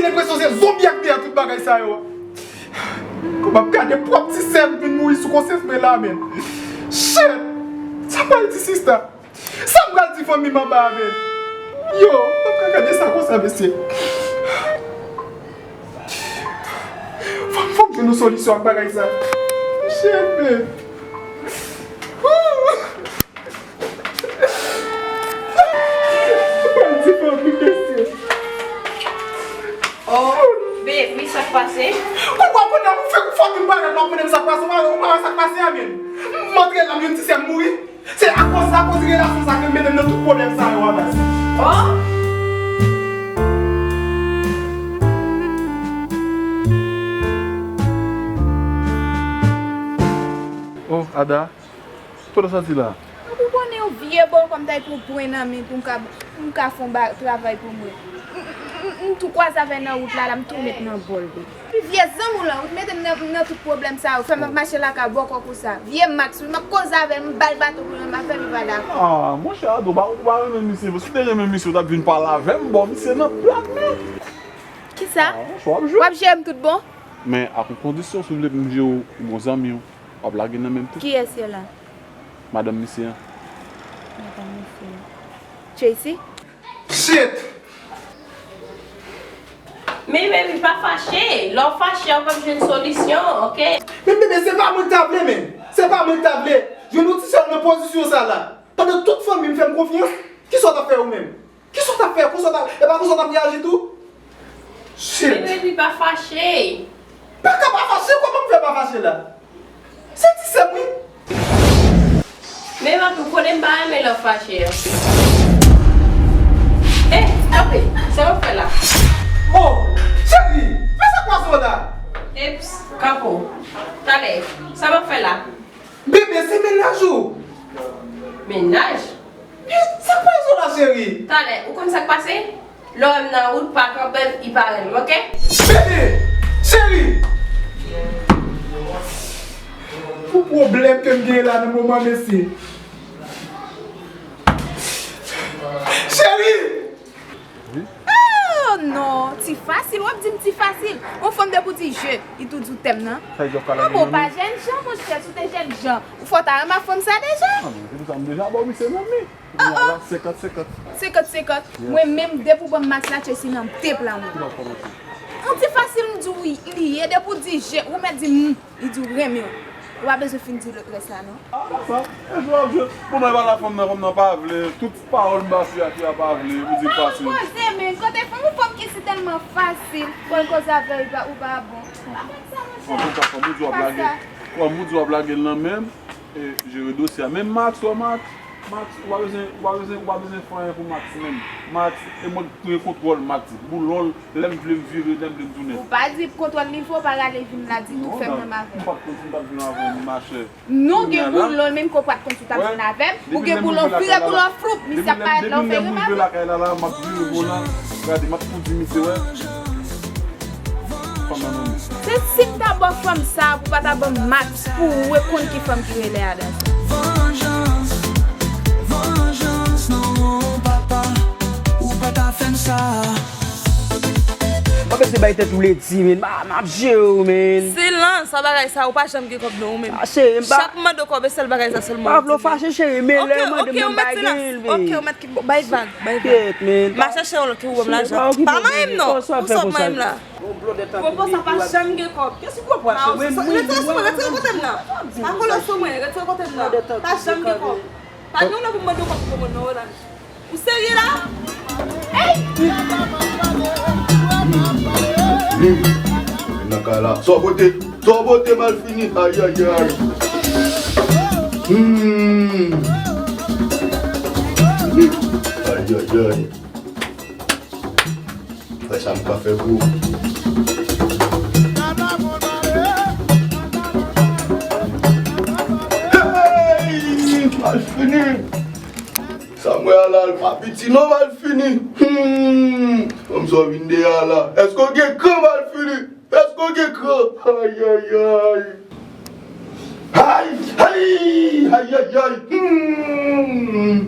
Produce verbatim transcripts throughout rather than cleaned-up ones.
Gen enpresyon se zonbi ak deyè tout bagay sa yo. Pou m ap gade pwòp ti sè m vin mouri sou konsyans mwen la, men. Shit! Sa m pral di sista? Sa m pral di fanmi m anba a, men? Yo, m ap ka gade sa konsa, mesye. Fòk, fòk jwenn yon solisyon ak bagay sa. Shit, men. Woo! Mwen di fanmi, mesye. Oh, babe, wi, sa k pase? Ou pa konnen, ou fè, ou fè tout bagay, ou pa konnen sa k pase, ou pa, ou pa wè sa k pase a, men. M antre la, m jwenn ti sè m mouri. Se akoz, akoz relasyon sa ki mete m nan tout pwoblèm sa yo a, baz. Oh! Oh, Ada. Kote w soti la? Ou konnen yon vye bòkò m ta pou pran nan men pou m ka, pou m ka fè yon ba, travay pou mwen. M, m, m, m tou kwaze avè l nan wout la, la m tou met nan bòl li. Pi vye zanmi w lan, ou t mete m nan, nan tout pwoblèm sa yo, fè m ap mache lakay bòkò konsa. Vye Max, wi, m ap koze avè l, m ba l baton pou l, m ap fè l pa dakò. Ah, monchè, Ado, ou pa, ou pa renmen misye vre. Si w te renmen misye, ou t ap vin pale avè m, bon, misye nan plat, men. Kisa? Ah, monchè, w ap jwe. W ap jere m tout bon? Men ak yon kondisyon, si w vle pou m jere w, ou bon zanmi w. W ap lage l nan men m tou. Kiyès ye la? Madanm misye an. Madanm misye an. Tracy? Shit! Men, baby, pa fache. Lè w fache, w p ap jwenn solisyon, oke? Men, bebe, se pa mwen k ta vle, men. Se pa mwen k ta vle. Jwenn yon ti sè nan pozisyon sa la. Pandan tout fanmi m fè m konfyans, kisa w t ap fè ou menm? Kisa w t ap fè? Konsa w t ap, e pa konsa w t ap reyaji tou? Shit! Men, baby, pa fache. Pa ka pa fache? Kòman m fè pa fache la? Se ti sè m, wi. Men, papi, ou konnen m pa renmen lè w fache an. Eh, tanpri, sa w ap fè la? Oh, cheri, men sa k pase w la? Eps, kanpe w. Talè, sa w ap fè la? Bebe, se mennaj ou. Mennaj? Sa k pase w la, cheri? Talè, ou konn sa k pase? Lè w wè m nan wout, pa kanpe m, li pa renmen, oke? Bebe! Cheri! Pou pwoblèm ke m genyen la nan moman, mesye. Cheri! Oh non, ti fasil, w ap di m ti fasil. Yon fanm depi w di je, li tou di w tèm nan. Sa vle di w ap ka lage l nan men? Bon, ou pa jènjan, monchè, si w te jènjan, ou fò w ta renmen ak fanm sa deja. Ah, men se pou sa m deja ba w misye nan men. Kounye a la, senkant senkant. Senkant senkant. Yes. Mwen menm, depi w ban m Max la, Tracy nan m te plan mwen. Ki lòt fanm ankò? Yon ti fasil m di w li ye, depi w di je, ou mèt di m, li di w renmen w. Ou pa bezwen fin di lòt rès la, non. Ah, pa sa. E jwe w ap jwe. Bon, mwen pa la fanm nan, fanm nan pa vle. Tout pawòl m ba fi a, fi a pa vle. Ou di l fasil. Poze, men, kote fanm, yon fanm ki si tèlman fasil, pou l koze avè w, ou pa bon. Antouka, fanm ou di w ap lage. Fanm ou di w ap lage l nan men m. E, jere dosye a. Men Max, wè Max, Max, ou pa bezwen, ou pa bezwen, ou pa bezwen fè anyen pou Max menm. Max, e mwen k pran kontwòl Max. Boulon l, lè m vle m vire, lè m vle m tounen. Ou pa di kontwòl li fò, ou pa rale vin la di tou fè m menm avè l. Non, m pa t konn si m t ap vin avè w, machè. Non, gen boulon l menm ke w pa t konn si w t ap vin avè m. Ou gen boulon, vire boulon floup, misye ap parèt la, ou fè renmen avè l. Depi lè m rive lakay la, la, m ap vire boulon la. Gade, m ap tou di misye, wè. Fanm nan nan men. Se si m ta ba w fanm sa, pou w pa ta ban m Max, pou w wè konn ki fanm ki rele Ada. Vanjans, vanjans, non, papa, ou pa ta fè m sa. Mwen bezwen bay tèt ou ledi, men m ap jere w, men. Silans, sa bagay sa, ou pa janm gen kòb non, ou menm. Ah, cheri, m pa. Chak m mande w kòb, e sèl bagay sa sèlman ou di m. Pa vle w fache, cheri, men lè w mande m, m pa gen l, men. Ok, ok, ou mèt, ok, ou mèt ki, bay vag, bay vag. Kèt, men. M a chèche yon lòt ki pou ban m lajan. Pa manyen m non. Ou sòt manyen m la. Gwo pòs sa pa janm gen kòb. Kès ki gwo pòs? Retire sou mwen, retire kote m nan. Pa kole sou mwen, retire kote m nan. Pa janm gen kòb. Pa gen yon lè pou m mande w kòb pou mwen non, Roland. Ou serye la? Ey! Vin nan kay la. Sa w pote, sa w pote malfini. Ayayay. Hmm. Ayayay. Fè sa m ka fè pou ou. Hey! Malfini! Sa m wè a la, l pa piti non, Malfini. Hmm. Fanm sa w vin dèyè a la. Èske w gen kran, Malfini? Èske w gen kran? Ayayay. Ay, ay, ayayay. Hmm.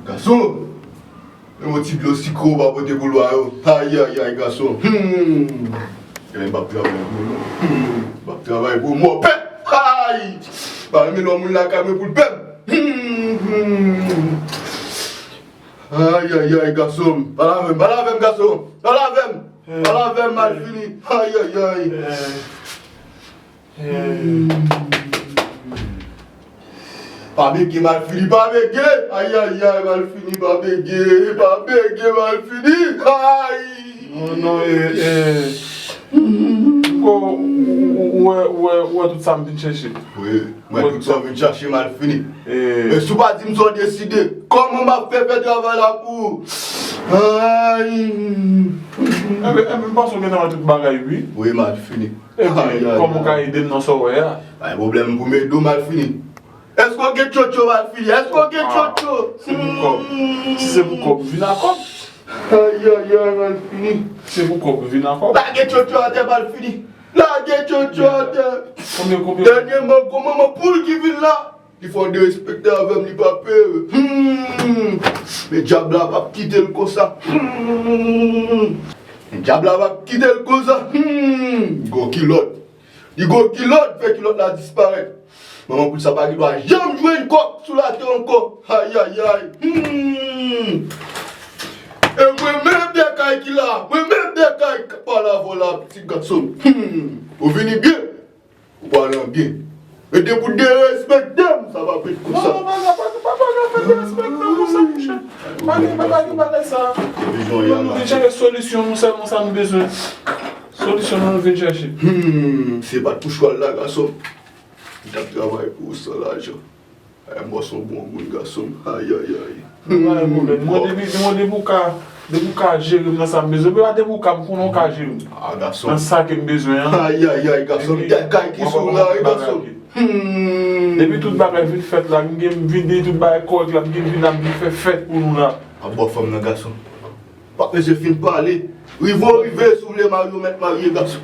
Gason, men w Ti dlo sikre w pa pote pou lwa yo. Ayayay, gason. Hmm. Genlè m p ap travay pou non. Hmm. M p ap travay pou mò pèt. Ay! Pa renmen lè yon moun lakay mwen pou l pè m. Hmm. Ayayay, gason. Pale avè m, pale avè m, gason. Pale avè m. Pale avè m, malfini. Ayayay. Hmm. Pa bege, malfini, pa bege. Ayayay, malfini, pa bege. Pa bege, malfini. Ay! Non, non, e, e. Ou, ou, ou, ou wè, ou wè, ou wè tout sa m vin chèche. Wi, mwen tout sa w vin chèche, malfini. E si w pa di m sa w deside, kòman m ap fè fè travay la pou ou? Ay! Enben, enben, m panse w gentan wè tout bagay, wi. Wi, malfini. Ebyen, kòman w ka ede m nan sa w wè a? Pa gen pwoblèm pou m ede w, malfini. Èske w gen tchotcho, malfini? Èske w gen tchotcho? Se pou kòb. Si se pou kòb, vin a kòb. Ayayay, malfini. Si se pou kòb, vin a kòb. Lage tchotcho atè, malfini. Lage tchotcho atè. Konbyen, konbyen? Dènyèman, gwo manman poul ki vin la. Li fè yon derespekte avè m, li pa peye. Hmm. Men dyab la p ap kite l konsa. Hmm. Men dyab la p ap kite l konsa. Hmm. Gwo kilòt. Li gwo kilòt, fè kilòt la disparèt. Manman poul sa pa gen dwa janm jwenn kòk sou latè ankò. Ayayay. Hmm. E mwen menm Dèkay ki la. Mwen menm Dèkay k ap pale avè w la, pitit gason m. Hmm. Ou vini byen. Ou pale an byen. Men depi w derespekte m, sa p ap ret konsa. Non, non, pa, pa, pa, pa, pa gen afè derespekte konsa, monchè. Pa gen, pa, pa gen bagay sa. Nou, nou vin chèche solisyon, nou sèlman sa nou bezwen. Solisyon nou, nou vin chèche. Hmm, se pa t pou chwal la, gason m. M t ap travay pou ou san lajan. Ay, mwen se yon bon moun, gason m. Ayayay. Pa gen pwoblèm. Mwen depi, mwen depi w ka, depi w ka jere m nan sa m bezwen. Men pa depi w ka, m konnen w ka jere m. Ah, gason. Nan sa ke m bezwen an. Ayayay, gason. Epi, Dèkay ki sou la, wi, gason. Hmm. Depi tout bagay fin fèt la, m gen, m vin, depi tout bagay kòrèk la, m gen vin la, m vin fè fèt pou nou la. Ap bò fanm nan, gason. W ap bezwen fin pale. Rive w rive, si w vle marye, w mèt marye, gason.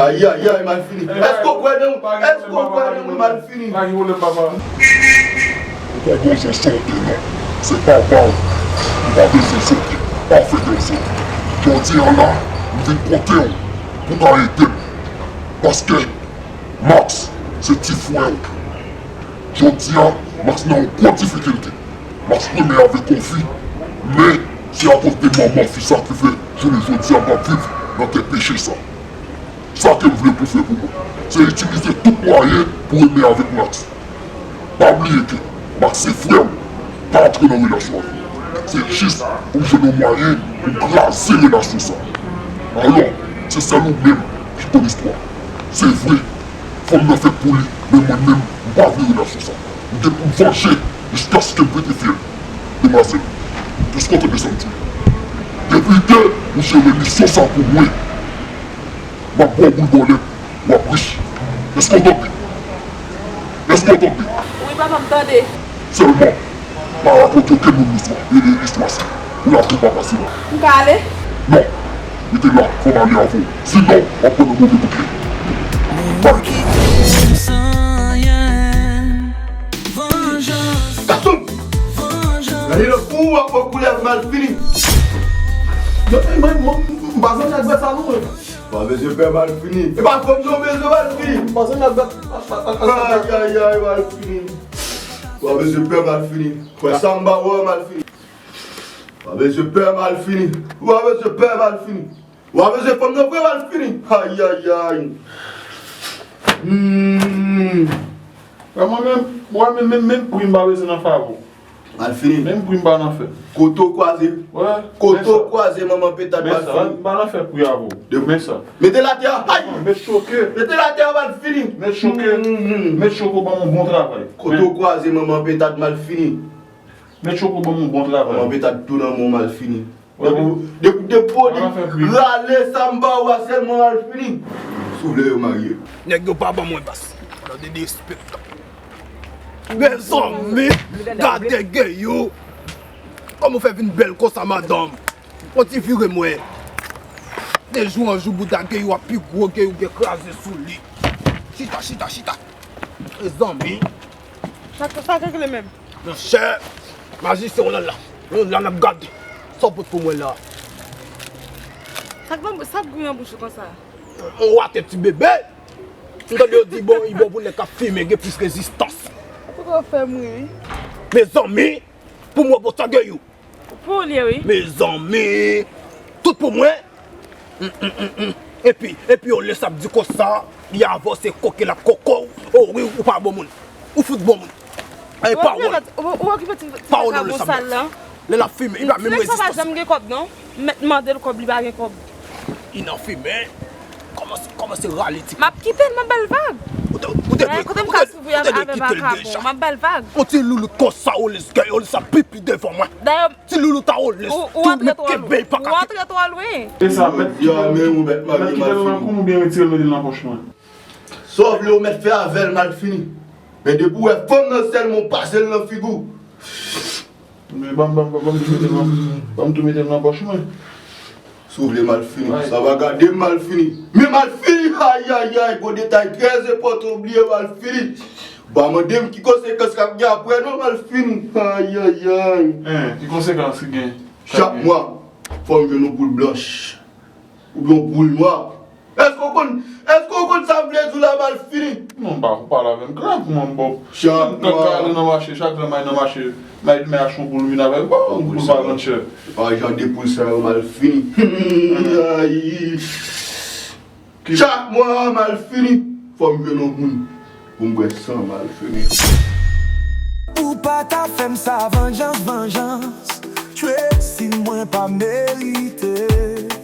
Ayayay, malfini. Èske w kwè nan mwen? Èske w kwè nan mwen, malfini? Pa gen pwoblèm, papa. Ou pa bezwen sòti, non. Se papa w. Ou pa bezwen sòti. Pa fè kè w sòti. Jodi a la, m vin kote w pou w ka ede m. Paske Max, se ti frè w. Jodi a, Max nan yon gwo difikilte. Max renmen avèk yon fi, men se akoz de manman fi sa ki fè jounen jodi a m ap viv nan tè peche sa. Sa ke m vle pou w fè pou mwen, se itilize tout mwayen pou renmen avèk Max. Pa bliye ke Max se frè w, pa antre nan relasyon avè l. Se jis pou m jwenn yon mwayen pou m kraze relasyon sa. Alò, se sèl ou menm ki konn istwa. Se vre, fanm nan fèt pou li, men mwen menm, m pa vle relasyon sa. M gen pou m vanje jiskaske m pete fyèl. Demwazèl, èske w tande sa m di w? Depi ke ou jere misyon sa pou mwen, m ap ba w boul bòlèt, w ap rich. Èske w tande? Èske w tande? Wi, papa, m tande. Sèlman, pa rakonte okenn moun istwa, e, e, istwa sa. Pou lavi w pa pase la. M ka ale? Non. Rete la, fò m ale avè w. Sinon, w ap pran yon move kout men. Gason! Gade lòt kou w ap pran koulèv, malfini. Mwen, mwen, mwen, m pa zanmi ak bèt sa non, mwen. Pa bezwen pè, malfini. E pa fanm non, bezwen, malfini. M pa zanmi ak bèt. Ayayay, malfini. Pa bezwen pè, malfini. Kwè sa m ba w, malfini. Pa bezwen pè, malfini. Pa bezwen pè, malfini. Wa bezwen fanm nan vre, malfini. Ayayay. Hmm. Wè mwen menm, wè menm, menm, menm pri m pa bezwen nan favè w. Malfini. Menm pri m pa nan fè. Kote w kwaze. Wè. Kote w kwaze, manman petat, malfini. Men sa, m pa nan fè pri avè w. Men sa. Mete l atè a. Ay! Met choke. Mete l atè a, malfini. Met choke. Hmm. Met choke, w ban m yon bon travay. Kote w kwaze, manman petat, malfini. Met choke, w ban m yon bon travay. Manman petat tou nan men w, malfini. Depi, depi, depi w di rale sa m ba w a sèlman, malfini. Si w vle yo marye. Nèg yo pa ban mwen bas. Nan de derespektan. Mezanmi, gade Geyou. Kòman w fè vin bèl konsa, madanm? On ti vire mwen. De jou an jou, bouda Geyou ap pi gwo, Geyou gen kraze sou li. Chita, chita, chita. Mezanmi. Sa, sa k regle menm? Monchè, majisyen w la la. Ou la n ap gade. Sa w pot pou mwen la? Sa k nan sa k gri nan bouch ou konsa? On watè ti bebe. M tande yo di bon, li bon pou nèg k ap fimen gen plis rezistans. Ou poko fè m ri wi. Mezanmi, pou mwen bon sa gen yo. Pou ou li ye wi. Mezanmi, tout pou mwen. Mm, mm, mm, mm. Epi, epi yo lè sa ap di konsa, li avanse koke la koko. O wi, ou pa bon moun. Ou fout bon moun. Ay pawòl. Ou okipe ti Pawòl kaka yo lè sa bosal ap la. Lè l ap fimen, li pa menm Nèg sa pa rezistans. Janm gen kòb non. M mèt mande l kòb li pa gen kòb. Li nan fimen. Kòmanse, kòmanse rale ti. M ap kite l m ap ba l vag. Ou te, ou te dwe, Kote m ou ka te, soufri ou te dwe avè kite l vakabon. deja. M ap ba l vag. On ti loulout konsa, o lès gay, o lès ap pipi devan mwen. Dayè, Ti loulout a, o lès. ou, ou antre twò lwen. Ou antre twò lwen. E sa, mèt Yo, men ou mèt mèt mari kite l nan malfini. Kou m oubyen retire l mete l nan pòch mwen. Sa w vle ou mèt fè avè l malfini. Men depi w wè fanm nan sèlman w pase l nan figi w. Men ban m, ban m, ban m tou mete l nan, ban m tou mete l nan pòch mwen. Si w vle malfini, sa va gade malfini. Men malfini, ayayay, gon detay trè enpòtan w bliye malfini. Ou pa mande m ki konsekans k ap gen apre non malfini. Ayayay. Hein, ki konsekans ki gen? Chak mwa, fò m jwenn yon boul blanch. Oubyen yon boul nwa. Èske w konn, èske w konn sa m vle di w la malfini? Non, m pa pale avè m klè pou mwen, bon. Chak Lè m ka ale mwa. Nan mache, chak lè m al nan mache, m al men achte yon boul vin avè l, bon, yon boul pa vann chè. Pa jan de poul sa yo malfini. Ay. Chak mwa malfini, fò m jwenn yon moun pou m bwè san malfini. Ou pa ta fè m sa, vanjans, vanjans. Tracy, mwen pa merite.